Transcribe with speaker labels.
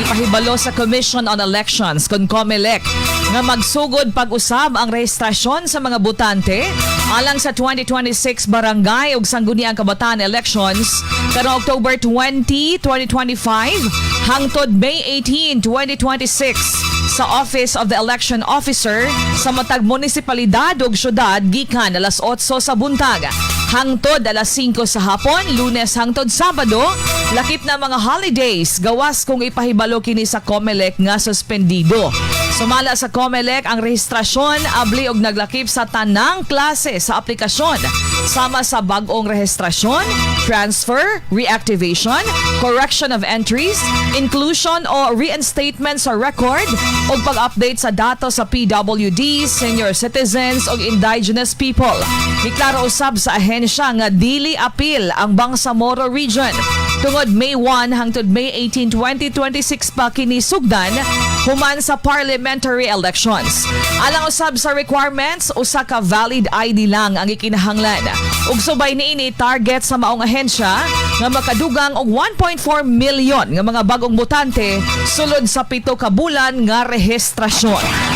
Speaker 1: Gipahibalo sa Commission on Elections kon COMELEC nga magsugod pag-usab ang rehistrasyon sa mga botante alang sa 2026 barangay ug Sangguniang Kabataan elections karong October 20, 2025 hangtod May 18, 2026 sa Office of the Election Officer sa matag munisipalidad ug syudad gikan alas 8 sa buntag hangtod alas 5 sa hapon, Lunes hangtod Sabado, lakip na mga holidays, gawas kung ipahibalo kini sa COMELEC nga suspendido. Sumala sa COMELEC, ang rehistrasyon abli og naglakip sa tanang klase sa aplikasyon sama sa bag-ong rehistrasyon, transfer, reactivation, correction of entries, inclusion o reinstatement sa record ug pag-update sa datos sa PWD, senior citizens ug indigenous people. Giklaro usab sa ahensya nga dili apil ang Bangsamoro Region tungod May 1 hangtod May 18, 2026 pa kini sugdan human sa parliamentary elections. Alang usab sa requirements, usa ka valid ID lang ang ikinahanglan. Ug subay niini, target sa maong ahensya nga makadugang og 1.4 million nga mga bagong botante sulod sa 7 ka bulan nga rehistrasyon.